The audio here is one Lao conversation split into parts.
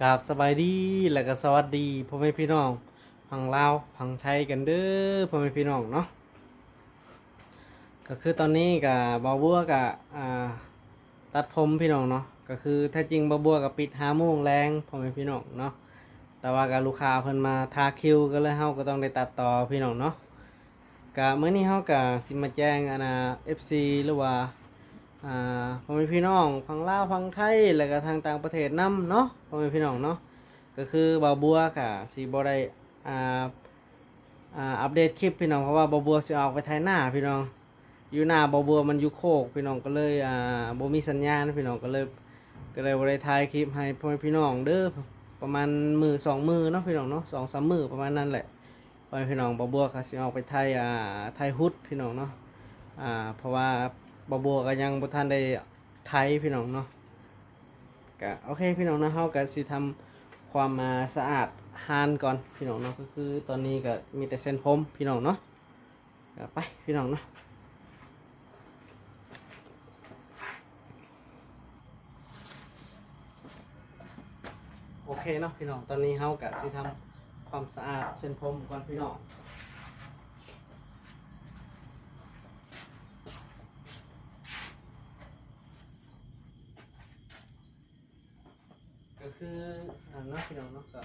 ครับ สบายดี แล้วก็สวัสดีพ่อแม่พี่น้องฝั่งลาวฝั่งไทยกันเด้อ พ่อแม่พี่น้องเนาะ ก็คือตอนนี้ก็บ่าวบัวก็ อ่า ตัดผมพี่น้องเนาะ ก็คือแท้จริงบ่าวบัวก็ปิดห้าโมงแลง พ่อแม่พี่น้องเนาะ แต่ว่าก็ลูกค้าเพิ่นมาทาคิว ก็เลยเฮาก็ต้องได้ตัดต่อพี่น้องเนาะ กะมื้อนี้เฮากะสิมาแจ้ง อันน่ะ เอฟซี หรือว่า อ่า พ่อแม่พี่น้องฝั่งลาวฝั่งไทย แล้วกะทางต่างประเทศนำเนาะ พ่อแม่พี่น้องเนาะ กะคือบ่าวบัวกะสิบ่ได้ อ่า ອ່າ ອັບເດດຄລິບພີ່ນ້ອງ ເພາະວ່າບ່າວບົວຊິອອກໄປໄຖນາພີ່ນ້ອງ ຢູ່ນາບ່າວບົວມັນຢູ່ໂຄກພີ່ນ້ອງ ກໍເລີຍ ອ່າ ບໍ່ມີສັນຍານພີ່ນ້ອງ ກໍເລີຍ ກໍເລີຍບໍ່ໄດ້ຖ່າຍຄລິບໃຫ້ພໍ່ແມ່ພີ່ນ້ອງເດີ ປະມານມື້ສອງມື້ເນາະພີ່ນ້ອງເນາະ ສອງສາມມື້ປະມານນັ້ນແຫຼະ ພໍ່ແມ່ພີ່ນ້ອງ ບ່າວບົວກໍຊິອອກໄປໄຖ ອ່າ ໄຖຫຸດພີ່ນ້ອງເນາະ ອ່າ ເພາະວ່າບ່າວບົວກໍຍັງບໍ່ທັນໄດ້ໄຖພີ່ນ້ອງເນາະ ກະໂອເຄພີ່ນ້ອງເນາະ ເຮົາກະຊິທຳຄວາມ ອ່າ ສະອາດຮ້ານກ່ອນພີ່ນ້ອງເນາະ ກໍຄືຕອນນີ້ກະມີແຕ່ເສັ້ນຜົມພີ່ນ້ອງເນາະ ກະໄປພີ່ນ້ອງເນາະ ໂອເຄເນາະພີ່ນ້ອງ ຕອນນີ້ເຮົາກະຊິທຳຄວາມສະອາດເສັ້ນຜົມກ່ອນພີ່ນ້ອງ ກໍຄືອັນນັ້ນເນາະພີ່ນ້ອງເນາະ ກໍ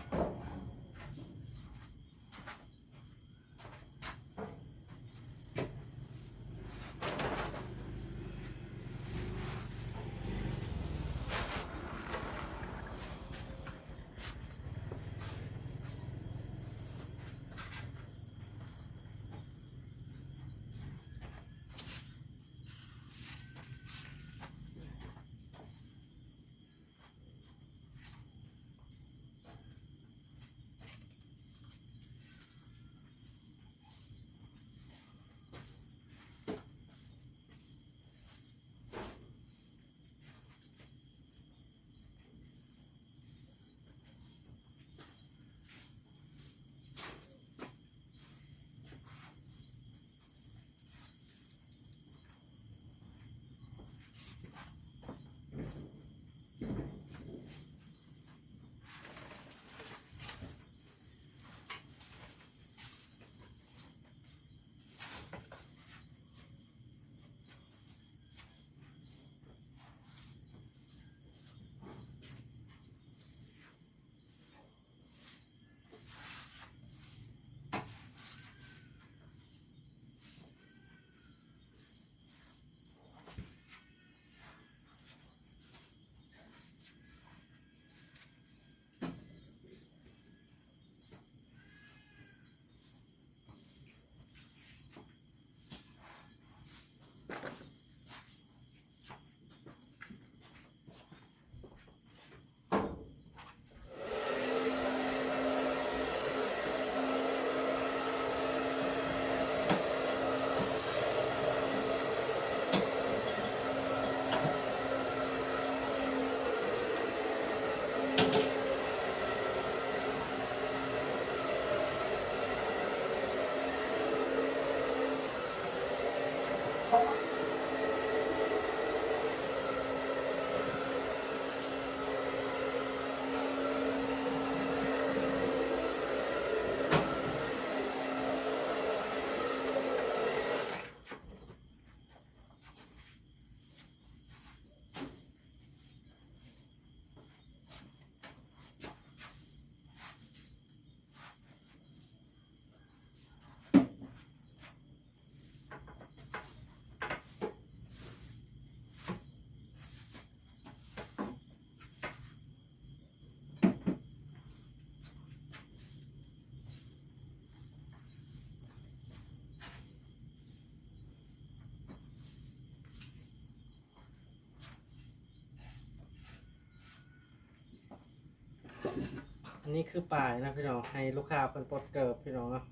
ອັນນີ້ຄືປ້າຍນະພີ່ນ້ອງ ໃຫ້ລູກຄ້າເພິ່ນປົດເກີບພີ່ນ້ອງເນາະ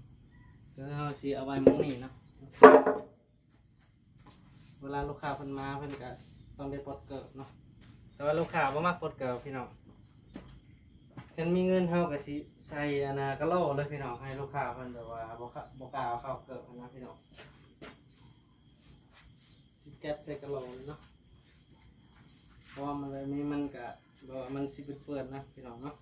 ຄືເຮົາຊິເອົາໄວ້ໝ່ອງນີ້ເນາະ ເວລາລູກຄ້າເພິ່ນມາ ເພິ່ນກະຕ້ອງໄດ້ປົດເກີບເນາະ ແຕ່ວ່າລູກຄ້າບໍ່ມັກປົດເກີບພີ່ນ້ອງ ຄັນມີເງິນເຮົາກະຊິໃສ່ອັນນ່າກະໂຫຼເລີຍພີ່ນ້ອງ ໃຫ້ລູກຄ້າເພິ່ນແບບວ່າບໍ່ ບໍ່ກ້າເອົາເຂົ້າເກີບຫັ້ນນະພີ່ນ້ອງ ຊິແກັດໃສ່ກະໂຫຼເລີຍເນາະ ເພາະວ່າມັນແບບນີ້ມັນກະແບບວ່າມັນຊິເປື້ອນໆນະພີ່ນ້ອງເນາະ.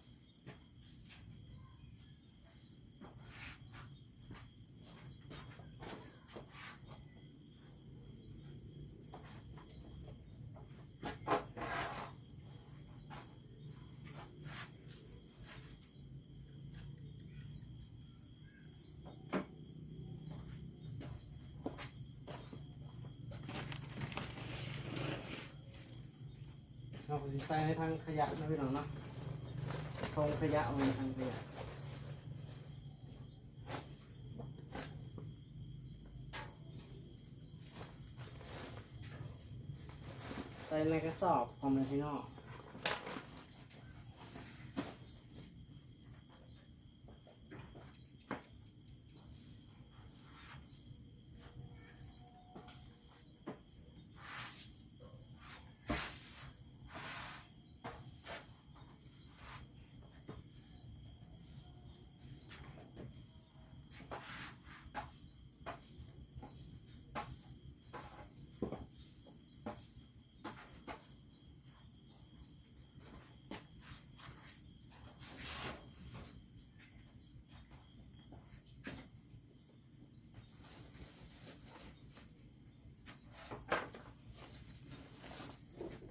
ເຮົາກໍຊິໃສ່ໃນຖັງຂະຫຍະເນາະພີ່ນ້ອງເນາະ ຖົງຂະຫຍະ ບໍ່ແມ່ນຖັງຂະຫຍະ ໃສ່ໃນກະສອບ ພໍ່ແມ່ພີ່ນ້ອງ.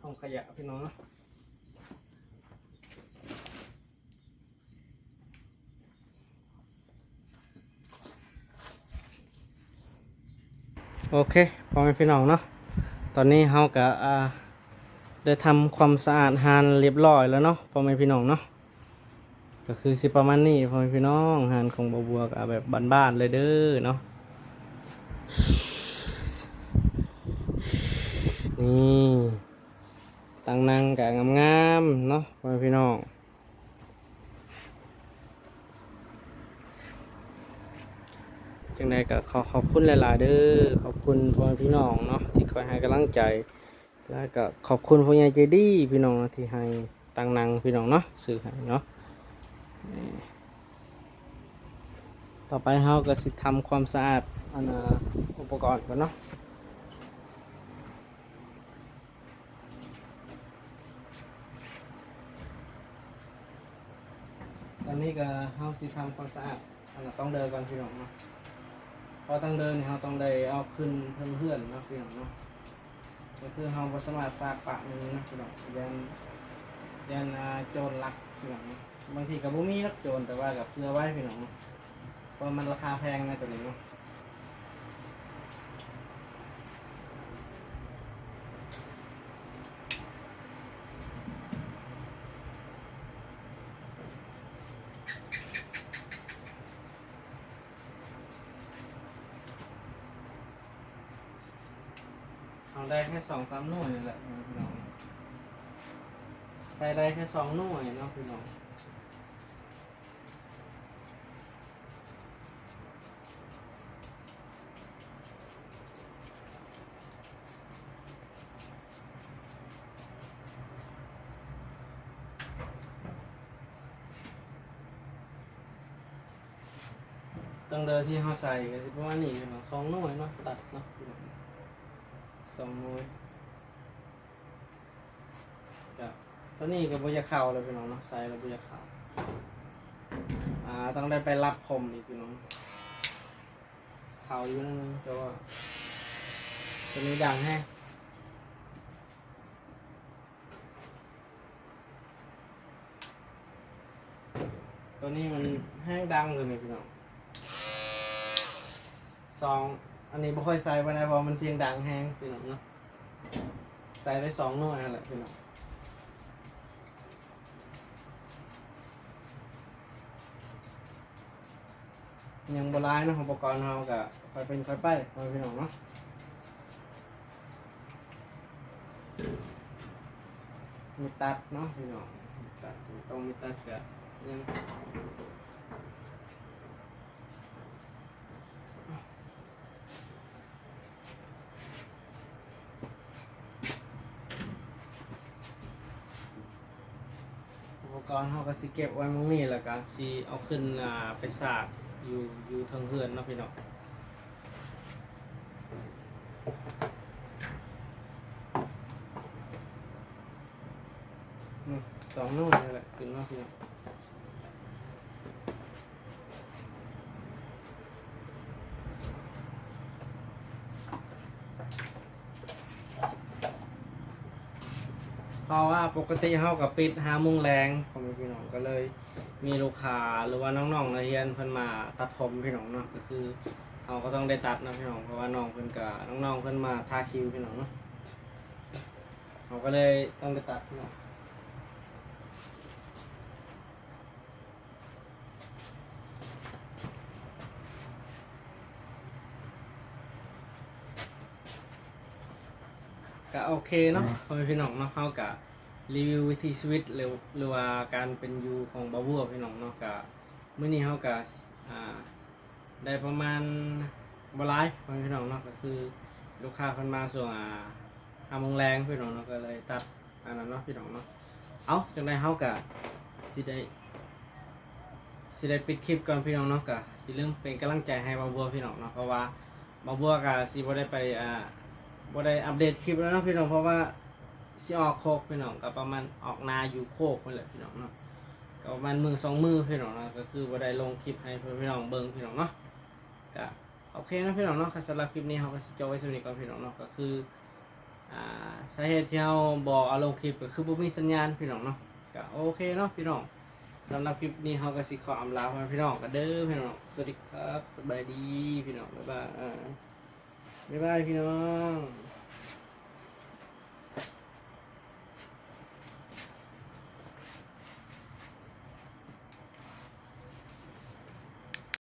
ຖົງຂະຫຍະພີ່ນ້ອງເນາະ. ໂອເຄ ພໍ່ແມ່ພີ່ນ້ອງເນາະ ຕອນນີ້ເຮົາກະ ອ່າ ໄດ້ທຳຄວາມສະອາດຮ້ານລຽບລ້ອຍແລ້ວເນາະ ພໍ່ແມ່ພີ່ນ້ອງເນາະ. ກໍຄືຊິປະມານນີ້ ພໍ່ແມ່ພີ່ນ້ອງ ຮ້ານຂອງບ່າວບົວກໍເອົາແບບບ້ານໆເລີຍເດີເນາະ. ນີ້ ຕັ່ງນັ່ງກໍງາມໆເນາະ ພໍ່ແມ່ພີ່ນ້ອງ. ຈັ່ງໃດກໍຂໍຂອບຄຸນຫຼາຍໆເດີ ຂອບຄຸນພໍ່ແມ່ພີ່ນ້ອງເນາະ ທີ່ຄອຍໃຫ້ກຳລັງໃຈ ແລ້ວກໍຂອບຄຸນຜູ້ໃຫຍ່ໃຈດີພີ່ນ້ອງເນາະ ທີ່ໃຫ້ຕັ່ງນັ່ງພີ່ນ້ອງເນາະ ຊື້ໃຫ້ເນາະ. ຕໍ່ໄປເຮົາກໍຊິທຳຄວາມສະອາດ ອັນ ອຸປະກອນກ່ອນເນາະ. ຕອນນີ້ກໍເຮົາຊິທຳຄວາມສະອາດ ອັນນ່າ ຕັ່ງເດີກ່ອນພີ່ນ້ອງເນາະ ເພາະຕັ່ງເດີນີ້ເຮົາຕ້ອງໄດ້ເອົາຂຶ້ນເທິງເຮືອນເນາະ ພີ່ນ້ອງເນາະ. ກໍຄືເຮົາບໍ່ສາມາດສາກປະນີ້ນະພີ່ນ້ອງ ຢ້ານ ຢ້ານ ອ່າ ໂຈນລັກພີ່ນ້ອງເນາະ. ບາງທີກໍບໍ່ມີລັກໂຈນ ແຕ່ວ່າກໍເພື່ອໄວ້ພີ່ນ້ອງເນາະ ເພາະມັນລາຄາແພງນະໂຕນີ້ເນາະ. ເອົາໄດ້ແຄ່ສອງສາມໜ່ວຍນີ້ແຫຼະພີ່ນ້ອງ ໃສ່ໄດ້ແຄ່ສອງໜ່ວຍເນາະພີ່ນ້ອງ. ຕັ້ງເດີທີ່ເຮົາໃສ່ກໍຊິປະມານນີ້ເນາະ ສອງໜ່ວຍເນາະ ຕັດເນາະ ສອງໜ່ວຍ. ກະ ໂຕນີ້ກໍບໍ່ຢາກເຂົ້າແລ້ວພີ່ນ້ອງເນາະ ໃສ່ແລ້ວບໍ່ຢາກເຂົ້າ ອ່າ ຕ້ອງໄດ້ໄປລັບຄົມອີກພີ່ນ້ອງ. ເຂົ້າຢູ່ໜ້ອຍໜຶ່ງ ແຕ່ວ່າໂຕນີ້ດັງແຮງ ໂຕນີ້ມັນແຮງດັງເລີຍນີ້ພີ່ນ້ອງ. ສອງ ອັນນີ້ບໍ່ຄ່ອຍໃສ່ປານໃດ ເພາະວ່າມັນສຽງດັງແຮງພີ່ນ້ອງເນາະ. ໃສ່ໄດ້ສອງໜ່ວຍຫັ້ນແຫຼະພີ່ນ້ອງ. ຍັງບໍ່ຫຼາຍເນາະ ອຸປະກອນເຮົາກະຄ່ອຍເປັນຄ່ອຍໄປເນາະພີ່ນ້ອງເນາະ. ມີດຕັດເນາະພີ່ນ້ອງ ມີດຕັດ ຕ້ອງມີດຕັດກະຍັງ ອຸປະກອນເຮົາກໍຊິເກັບໄວ້ໝ່ອງນີ້ ແລ້ວກໍຊິເອົາຂຶ້ນ ອ່າ ໄປສາກຢູ່ ຢູ່ເທິງເຮືອນເນາະພີ່ນ້ອງ. ສອງໜ່ວຍນີ້ແຫຼະ ຂຶ້ນມາພີ່ນ້ອງ. ເພາະວ່າປົກກະຕິເຮົາກໍປິດຫ້າໂມງແລງ ພໍ່ແມ່ພີ່ນ້ອງ ກໍເລີຍມີລູກຄ້າ ຫຼືວ່ານ້ອງໆນັກຮຽນເພິ່ນມາຕັດຜົມພີ່ນ້ອງເນາະ. ກໍຄືເຮົາກໍຕ້ອງໄດ້ຕັດເນາະພີ່ນ້ອງ ເພາະວ່ານ້ອງເພິ່ນກໍ ນ້ອງໆເພິ່ນມາທາຄິວພີ່ນ້ອງເນາະ. ເຮົາກໍເລີຍຕ້ອງໄດ້ຕັດເນາະ. ກະໂອເຄເນາະ ອືມ ພໍ່ແມ່ພີ່ນ້ອງເນາະ, ເຮົາກະຣີວິວວິຖີຊີວິດ ຫຼື ຫຼືວ່າການເປັນຢູ່ຂອງບ່າວບົວພີ່ນ້ອງເນາະ. ກະມື້ນີ້ເຮົາກະ ອ່າ ໄດ້ປະມານບໍ່ຫຼາຍ ພໍ່ແມ່ພີ່ນ້ອງເນາະ, ກໍຄືລູກຄ້າເພິ່ນມາຊ່ວງ ອ່າ ຫ້າໂມງແລງພີ່ນ້ອງເນາະ, ກໍເລີຍຕັດອັນນັ້ນເນາະພີ່ນ້ອງເນາະ. ເອົາ ຈັ່ງໃດເຮົາກະຊິໄດ້ ຊິໄດ້ປິດຄລິບກ່ອນພີ່ນ້ອງເນາະ, ກະຢ່າລືມເປັນກຳລັງໃຈໃຫ້ບ່າວບົວພີ່ນ້ອງເນາະ, ເພາະວ່າບ່າວບົວກະຊິບໍ່ໄດ້ໄປ ອ່າ ບໍ່ໄດ້ອັບເດດຄລິບແລ້ວເນາະພີ່ນ້ອງ, ເພາະວ່າຊິອອກໂຄກພີ່ນ້ອງ, ກໍປະມານອອກນາຢູ່ໂຄກພຸ້ນແຫຼະພີ່ນ້ອງເນາະ, ກໍປະມານມື້ສອງມື້ພີ່ນ້ອງເນາະ, ກໍຄືບໍ່ໄດ້ລົງຄລິບໃຫ້ພີ່ນ້ອງເບິ່ງພີ່ນ້ອງເນາະ. ກະ ໂອເຄເນາະພີ່ນ້ອງເນາະ, ກໍສຳລັບຄລິບນີ້ເຮົາກໍຊິຈົບໄວ້ສ່ຳນີ້ກ່ອນພີ່ນ້ອງເນາະ. ກໍຄື ອ່າ ສາເຫດທີ່ເຮົາບໍ່ເອົາລົງຄລິບກໍຄືບໍ່ມີສັນຍານພີ່ນ້ອງເນາະ. ກໍໂອເຄເນາະພີ່ນ້ອງ, ສຳລັບຄລິບນີ້ເຮົາກໍຊິຂໍອຳລາພໍ່ແມ່ພີ່ນ້ອງກັນເດີພີ່ນ້ອງ. ສະຫວັດດີຄັບ, ສະບາຍດີພີ່ນ້ອງ, ບາຍບາຍ, ບາຍບາຍພີ່ນ້ອງ.